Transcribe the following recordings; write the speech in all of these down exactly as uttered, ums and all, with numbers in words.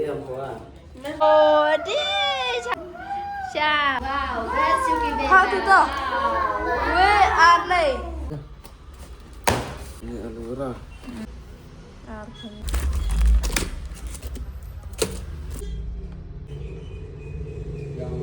Oh, di. Sha. Wow, best Juki band. How to do? We are late. Ini aloe vera. Ar. Yang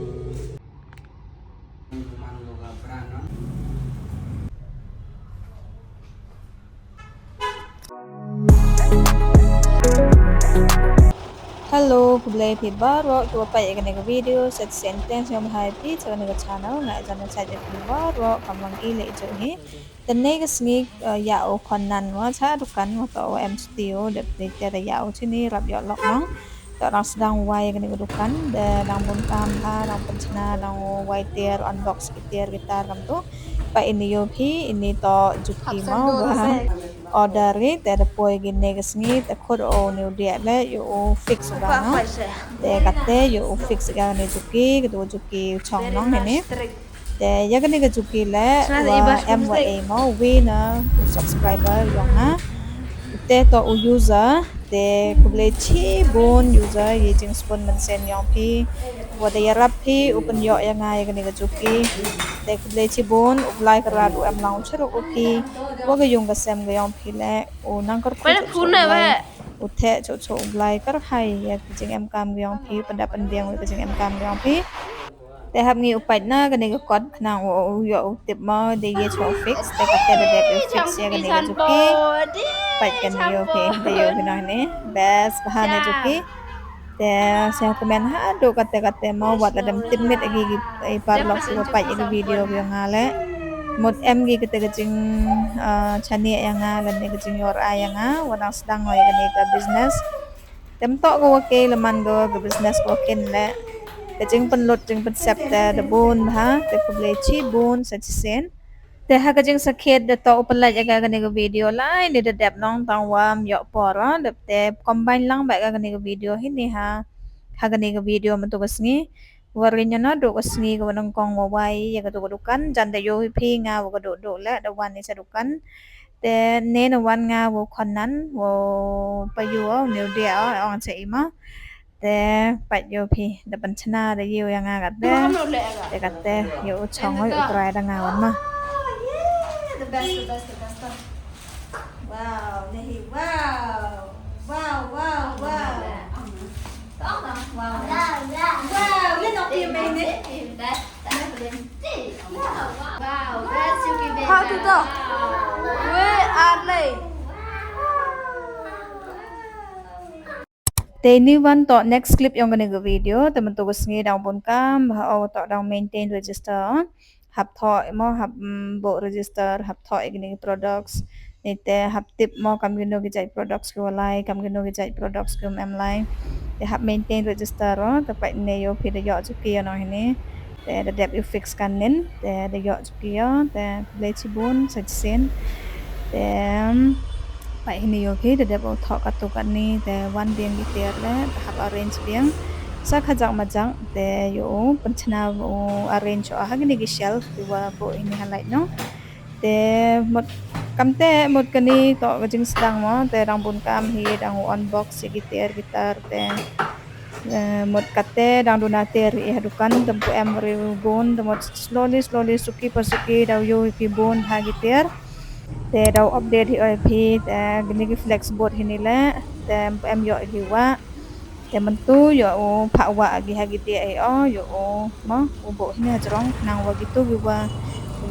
Hello, khublei phi baroh kiba peit ïa kane ka video. Sa shisien te sngewbha ïa phi sha kane ka channel. Nga jan na sa ïa phi baroh kam long i leh i jong hi. Te ne ka sngi, eh, ïa u khon nan wa cha dukan wa to wa em studio de te te ïa u chini rap ïa lok nong. To dang sdang wai kane ka dukan de dang bun kam ha dang pynchna dang wai tiar unbox ki tiar ki tar kam tu. Pa ini ïoh phi ini to Juki ma wa order ri te da poi kine ka sngi te khut o ni u dia le ïoh u fix u bang. Te kate ïoh u fix kane Juki katu Juki u chong nong ini. Te ïa kane ka Juki le wa em wa ei mo wi na u subscriber yong nga. Te to u user te khublei chibun user ïa jingsbun mynsiem yong phi. Wa da ïarap phi u pynïoh ïa nga ïa kane ka Juki. Te khublei chibun u Blai Kyrpad u em lang u cheruk u phi. Wa ka yung ka sem ka yong phi le u nang kyrkhu u theh chuh chuh u Blai kyrhai ïa ka jingem kam ka yong phi pynda pynbiang ïa ka jingem kam ka yong phi. Te hap ngi u pait na kane ka kot khnang u ïoh u tip mo de ye cho fix te kate da dep u fix ïa kane ka Juki. Pait kan ïoh phi de ïoh khnang ne best bha ne Juki. Te sa comment ha du kate kate mo wat da dem tip mit agi i paralok ki pait ïa ki video ki nga le. Mut em gi kate ka jing chani ïa nga lane ka jing yor ai ïa nga wa dang sdang ïa kane ka business. Tem to ko wa ke laman ko ka business ko kin le. Ka jingpynlut jingpynsep te da bun bha te khublei chibun sa chisien. Te ha ka jingsakhiat da to u pynlait ïa ka kane ka video lai ne da dep nong tang wa ym ïoh por da te combine lang ba ka kane ka video hi ne ha ha kane ka video mynta ka sngi. Wa ri ña na du ka sngi ka wa nangkong wa wai ïa ka tu ka dukan jan da ïoh hi phi nga wa ka du du le da wan ni sa dukan. Te ne na wan nga wa khon nan wa pa yu wa ne u dia ong sa i ma. Te pait ïoh phi da pynchna da ïoh ïa nga kate. Te kate ïoh u chong ïoh u trai da nga wan ma. Wow, ne hi wow. Wow, wow, wow. Wow, wow. Wow, you know, you made it. How to talk? We are late. Te ini wan to next clip yong kane ka video te mynta ka sngi dang bun kam ba o to dang maintain register. Hap thoh mo hap bo register hap thoh ïa kine ki products. Ni te hap tip mo kam kino ki jait products ki wa lai kam kino ki jait products ki um em lai. Te hap maintain register ro te pait ne ïoh phi da ïoh Juki ïa nong hini. Te da dep ïoh fix kan nin te da ïoh Juki ïa te khublei chibun sa chisien. Te pait hini ïoh phi da dep u thoh katu katni te wan biang ki tiar le te hap arrange biang. Sa kha jak ma jak te ïoh u pynchna u arrange o ha kine ki shelf ki wa bo hini ha light no. Te mut kam te mut kani to ka jingsdang mo te dang bun kam hi dang unbox ïa ki tiar ki tar te mut kate dang duna tiar ïa ha dukan te mpu em ri bun te mut slowly slowly suki pa suki dau yu ki bun ha ki tiar te dau update hi oi phi te kini ki flex board hini le te mpu em ïoh hi wa. Te myntu ïoh u phah wah agi ha ki dieh hi o ïoh u mo u buh hini ha jrong nang wa kitu ki wa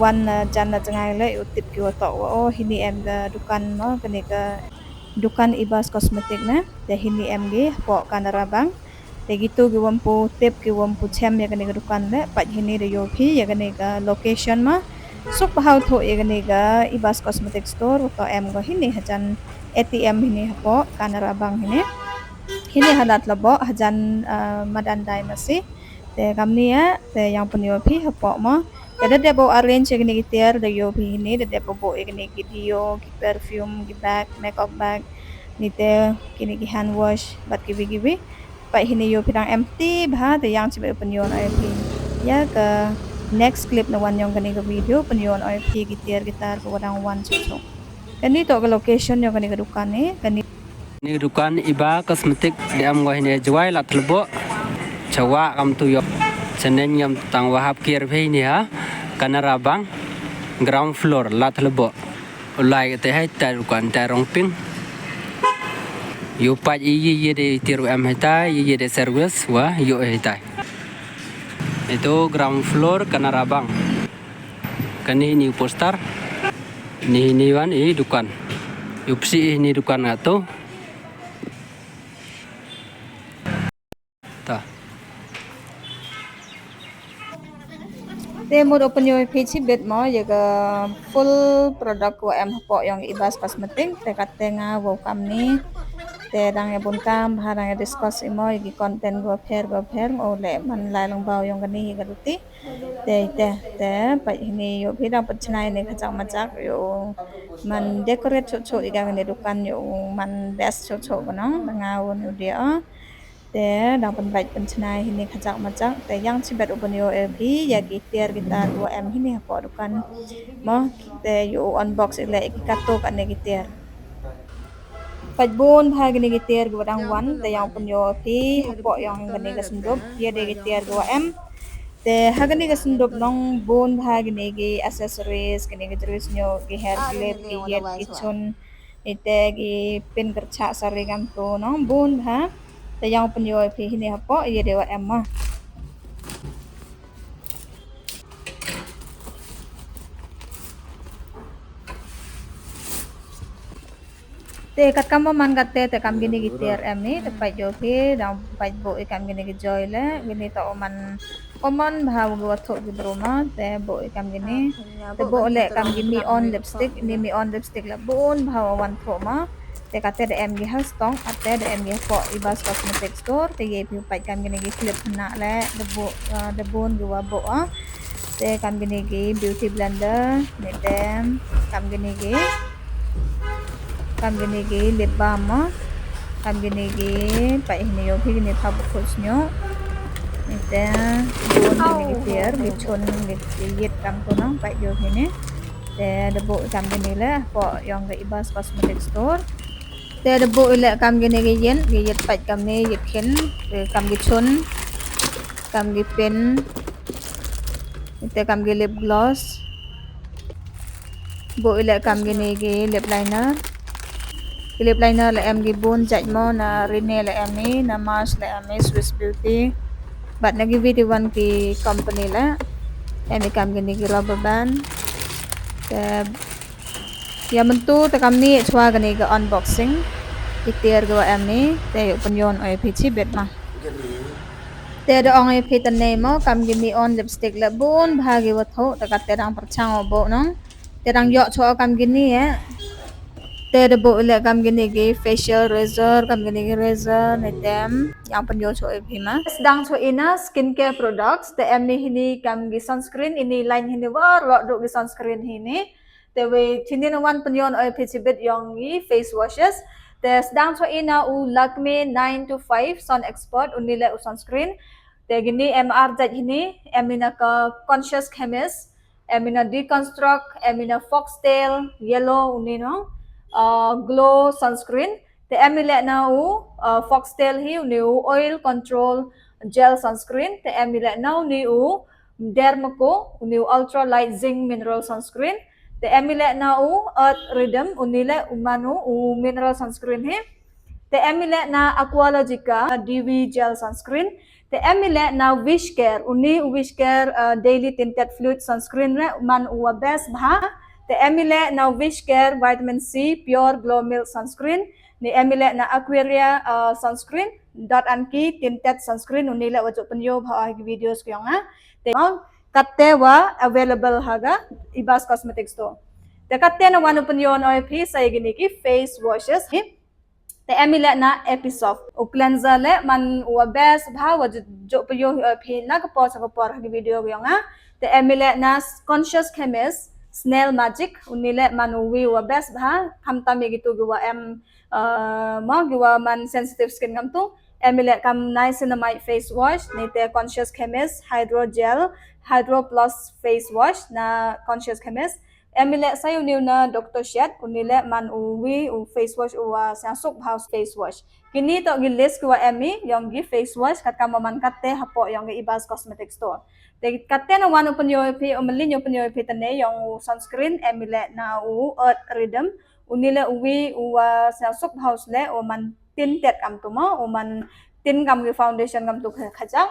wan na jan na jngai le ïoh tip ki wa toh wa o hini em ka dukan mo kane ka dukan Ibas Cosmetic ne te hini em gi hapoh Canara Bank. Te kitu ki wa mpu tip ki wa mpu chem ïa kane ka dukan le pait hini da ïoh phi ïa kane ka location mo. Suk ba hau thuh ïa kane ka Ibas Cosmetic Store wa toh em ko hini hajan A T M hini hapoh Canara Bank hini. Hini ha Ladlabok hajan madan dai masi. Te kamni ïa te ïang pynïoh phi hapoh mo. Te da dep u arrange ïa kine ki tiar da ïoh phi hini da dep u buh ïa kine ki deo ki perfume ki bag makeup bag. Ni te kine ki hand wash bad kiwi kiwi. Pait hini ïoh phi dang empty bha te ïang chibai u pynïoh na ïoh phi. Ïa ka next clip na wan ïong kane ka video pynïoh na ïoh phi ki tiar ki tar ka wa dang wan chuh chuh. Kani to ka location ïong kani ka dukan ni kani. Ni dukan Iba Cosmetic da em wa hini Jowai Ladthadlaboh. Chawa kam tu yo. Chenen ngam tang wa hap kiar phe hini ha Canara Bank ground floor Ladthadlaboh. Ulai te hai ta dukan ta rong ping. Yo pat i ye ye de tiru em hai ta ye ye de service wa yo hai ta. Itu ground floor Canara Bank. Kani ni poster. Ni ni wan i dukan. Yo psi ni dukan nga tu. Ta. Te mut open yo phi chi bit mo ya ka full product wa em hapoh yong Ibas Cosmetic te kat te nga wa kam ni. Te dang ya bun kam ha dang ya discuss imo ya ki content go pher go pher o le man lai lang bau yong kani ya ka duti. Te te te pa hini yo phi dang pat chnai ni khajak majak yo man decorate chok chok i ka ni dukan yo man best chok chok ko nong nga won yo dia. Te dang pynbait pynchnai hini khajak majak te yang chibet u pynïoh ïa phi ïa ki tiar ki tar wa em hini hapoh dukan. Mo te ïoh unbox ïa ki kato kane ki tiar. Pait bun bha kine ki tiar ki wa dang wan te yang pynïoh ïa phi hapoh yang kane ka syndup ïa de ki tiar ki wa em. Te ha kane ka syndup nong bun bha kine ki accessories kine ki dress nyo ki hair clip ki yet ki chun. Ite ki pin kyrchak sari kam tu nong bun ha. Te yang pynïoh ïa phi hini hapoh ïa de wa em ma. Te kat kam man kat te te kam gini ki tiar em ni te pait ïoh phi dang pait buh i kam gini ki joy le gini to man Common bha wa thoh ki bru ma te buh i kam gini. Te buh le kam gi mi on lipstick ni mi on lipstick la bun bha wa wan thoh ma. Te kate da em gi ha stock ate da em gi hapoh Ibas Cosmetic Store te ye phi pait kam gini gi clip hna le da buh da bun gi wa buh a. Te kam gini gi beauty blender ni te kam gini gi Kam gini gi lip balm ma. Kam gini gi pait hini ïoh phi gini pha bukhut snyo. Ni te bun gini gi tiar gi chun gi yit kam tu nang pait ïoh hini. Te da buh kam gini le hapoh yong ka Ibas Cosmetic Store. Te da buh i le kam gini gi yit gi yit pait kam ni yit khin kam gi chun kam gi pin. Ni te kam gi lip gloss. Buh i le kam gini gi lip liner. Ki lip liner la em gi bun jait mo na Rene la em i na Marsh la em i Swiss Beauty. Bad na gi video wan ki company la em i kam gini gi rubber band. Te ya mentu te kam ni chwa gini ga unboxing. Ki tiar ga wa em i te yu pynyon oi phi chi bit ma. Te da ong ïa phi tane mo kam gi mi on lipstick le bun bha gi wa thoh te kat te dang pyrchang o buh nong. Te dang ïoh choh kam gini eh. Te da buh le kam gini gi facial razor kam gini gi razor ne tem yang pynïoh choh ïa phi ma. Sdang choh ina skincare products te em ni hini kam gi sunscreen ini line hini war lo du gi sunscreen hini. Te wei chini na wan pynïoh oi phi chi bit yong i face washes. Te sdang choh ina u Lakme nine to five Sun Expert uni le u sunscreen. Te gini M R jait hini, em ina ka Conscious Chemist, em ina Deconstruct, em ina Foxtail, Yellow uni no, uh, Glow Sunscreen. Te em ile na u uh, Foxtail hi uni u Oil Control Gel Sunscreen. Te em ile na uni u Dermaco, uni u Ultra Light Zinc Mineral Sunscreen. Te em ile na u Earth Rhythm, uni le u manu u Mineral Sunscreen hi. Te em ile na Aqualogica D V Gel Sunscreen. Te em ile na Wishcare, uni u Wishcare uh, Daily Tinted Fluid Sunscreen re man u wa best bha. Te em ile na Wishcare Vitamin C Pure Glow Milk Sunscreen. Ni em ile na Aquaria uh, Sunscreen. Dot Anki Tinted Sunscreen uni le wa juk pynyo bha ha ki videos ki yong ha. Te katte wa available ha ga Ibas Cosmetics to. Te katte na wan u pynyo na oi phi sa gini ki face washes. Hi. Te em ile na Episoft u cleanser le man u wa best bha wa juk pynyo hi oi phi na ka por sa ka por ha ki video ki yong ha. Te em ile na Conscious Chemist Snail Magic uni le man u wi wa best bha kham tam ye ki tu ki wa em uh, mo ki wa man sensitive skin ngam tu. Em ile kam niacinamide face wash ni te Conscious Chemist hydro gel hydro plus face wash na Conscious Chemist. Em i leh sa ïa une u na Doctor Shed, une leh man uwi u face wash uwa sngewsuk bha u face wash. Kine toh ki list kiwa em i ïong ki face wash katkam wa man katte hapoh ïong ka Ibas Cosmetic Store. Te katte na wan u pynïoh ïa phi, u mlien u pynïoh ïa phi tane ïong u sunscreen, em i leh na u Earth Rhythm. Une leh uwi uwa sngewsuk bha u sleh, u man tin tet kam tu mo, u man tin kam ki foundation kam tu kha-, khajang.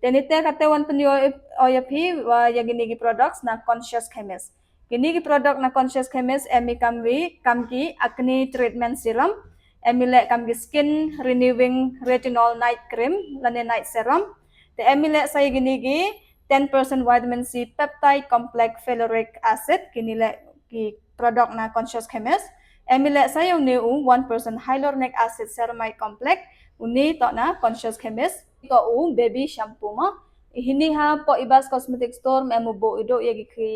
Te nite katte wan pynïoh ïa phi wa ïa kine ki products na Conscious Chemist. Kine ki product na Conscious Chemist em i kam wi, kam ki acne treatment serum, em i leh kam ki skin renewing retinol night cream lane night serum. Te em i leh sa ïa kine ki ten percent vitamin C peptide complex ferulic acid, kine leh ki product na Conscious Chemist. Em i leh sa ïa une u one percent hyaluronic acid ceramide complex, une toh na Conscious Chemist. Toh u baby shampoo mo. Hini hapoh Ibas Cosmetic Store em u buh i duh ïa ki, ki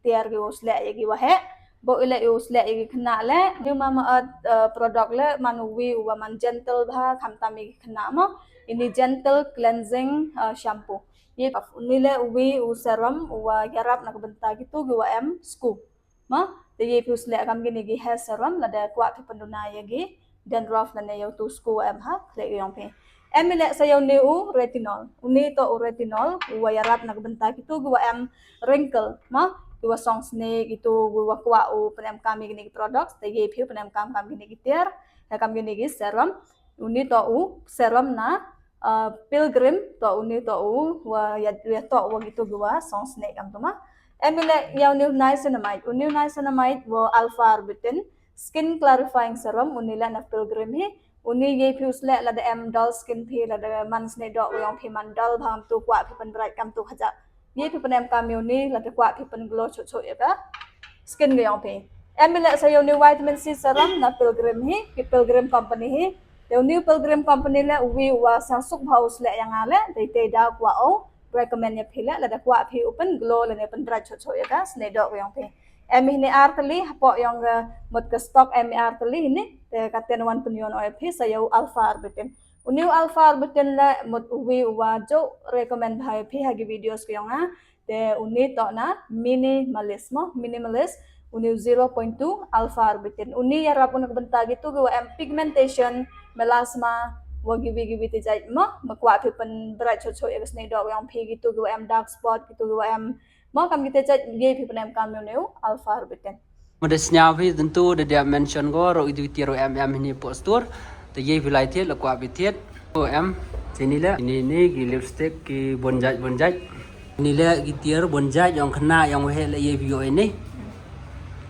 tiar ki u sleh ïa ki waheh. Buh i leh ïa u sleh ïa ki khynnah leh. Une u Mamaearth, eh, product leh man uwi uwa man gentle bha khamtam ïa ki khynnah mo. Ini gentle cleansing, eh, shampoo. Ïa une leh uwi u serum uwa ïarap na ka bynta kitu kiwa em sku. Mo, te ïa phi u sleh kam kine ki hair serum lada kwah phi pynduna ïa ki dandruff lane ïa utu u sku wa em ha khlieh ka ïong phi. Em i leh sa ïa une u retinol. Une toh u retinol uwa ïarap na ka bynta kitu kiwa em wrinkle, mo, kiwa song snieh, kitu kiwa kwah u pynemkam ïa kine ki products, te ïa phi u pynemkam kam kine ki tiar, ïa kam kine ki serum. Une toh u serum na, uh, Pilgrim, toh une toh u wa ïa, ïa toh wa kitu kiwa song snieh kam tu mo. Em i leh ïa une u niacinamide, une u niacinamide wa alpha arbutin, skin clarifying serum, une leh na Pilgrim hi. Une ïa phi u sleh lada em dull skin phi, lada man snieh doh wa ïong phi man dull bha kam tu, kwah phi pynbright kam tu khajak. Ïa phi pynemkam ïa une lada kwah phi pynglow chuh chuh ïa ka skin ka ïong phi. Em i leh sa ïa une vitamin C serum na Pilgrim hi, ki Pilgrim company hi. Te une Pilgrim company leh uwi uwa sngewsuk bha u sleh ïa nga leh, te te da kwah u recommend ïa phi leh lada kwah phi u pynglow lane pynbright chuh chuh ïa ka snieh doh ka ïong phi. Em i hini ar tylli hapoh ïong ka, mut ka stock em i ar tylli hini, te katte wan pynïoh noh ïa phi sa ïa u alpha arbutin. Une u alpha arbutin leh mut uwi uwa ju recommend bha ïa phi ha ki videos ka ïong nga. Te une toh na minimalist mo, minimalist, une u zero point two alpha arbutin. Une ïarap u na ka bynta kitu kiwa em pigmentation, melasma, wa kiwi kiwi te jait mo, ma kwah phi pynbright chuh chuh ïa ka snieh doh ka ïong phi, kitu kiwa em dark spot, kitu kiwa em mo, kam kite jait, ïa phi pynemkam ïa une u alpha arbutin. Mada sñiaw phi tentu da dep mention ko, rok itu tiar wa em em hini poh store. Te ye phi lai thied, la kwah phi thied. Ko em, sini le, ini ni ki lipstick ki bon jait, bon jait. Ini le ki tiar bon jait, yong khynnah, yong waheh le ye phi yoh ini.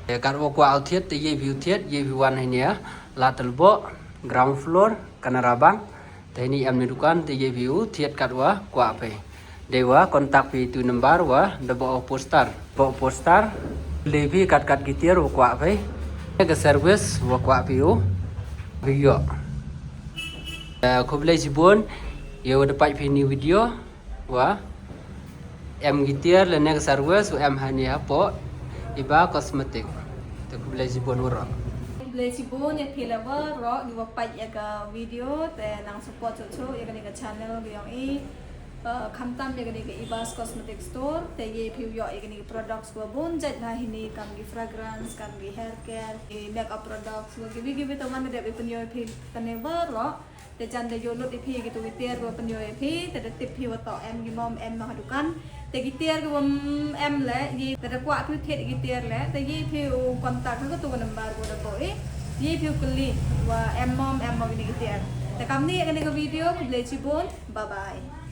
Te kat wa kwah u thied, te ye phi u thied, ye phi wan hini ya. La Telbok, ground floor, Canara Bank. Te hini em ni dukan, te ye phi u thied kat wa kwah phi. Dei wa contact phi tu number wa da bok poster. Bok poster. Le phi kat kat ki tiar wa kwah phi. Ka service wa kwah phi u. Phi yoh. Eh, khublei chibun. Ye wa da pait phi ni video wa em ki tiar lane ka service wa em hani hapoh Iba Cosmetic. Te khublei chibun waroh. Khublei chibun ïa phi la waroh, ngi wa pait ïa ka video, te nang support chuh chuh ïa kane ka channel ka yong i. Uh, khamtam ïa kane ka Ibas Cosmetic Store, te ye phi u yoh ïa kane ka products wa bun jait bha hini, kam ki fragrance, kam ki hair care, ki makeup products, wa kiwi kiwi te wan da dep i pynyoh phi kane waroh. Te jan da yoh lut ïa phi kitu ki tiar wa pynyoh ïa phi, te da tip phi wa toh em ki mom em ma ha dukan. Te ki tiar ki wa em le, ye te da kwah phi thied ki tiar le, te ye phi u contact ha katu ka number wa da bok i. Ye phi u kylli wa em mom em ma kine ki tiar. Te kam ni ïa kane ka video, khublei chibun. Bye bye.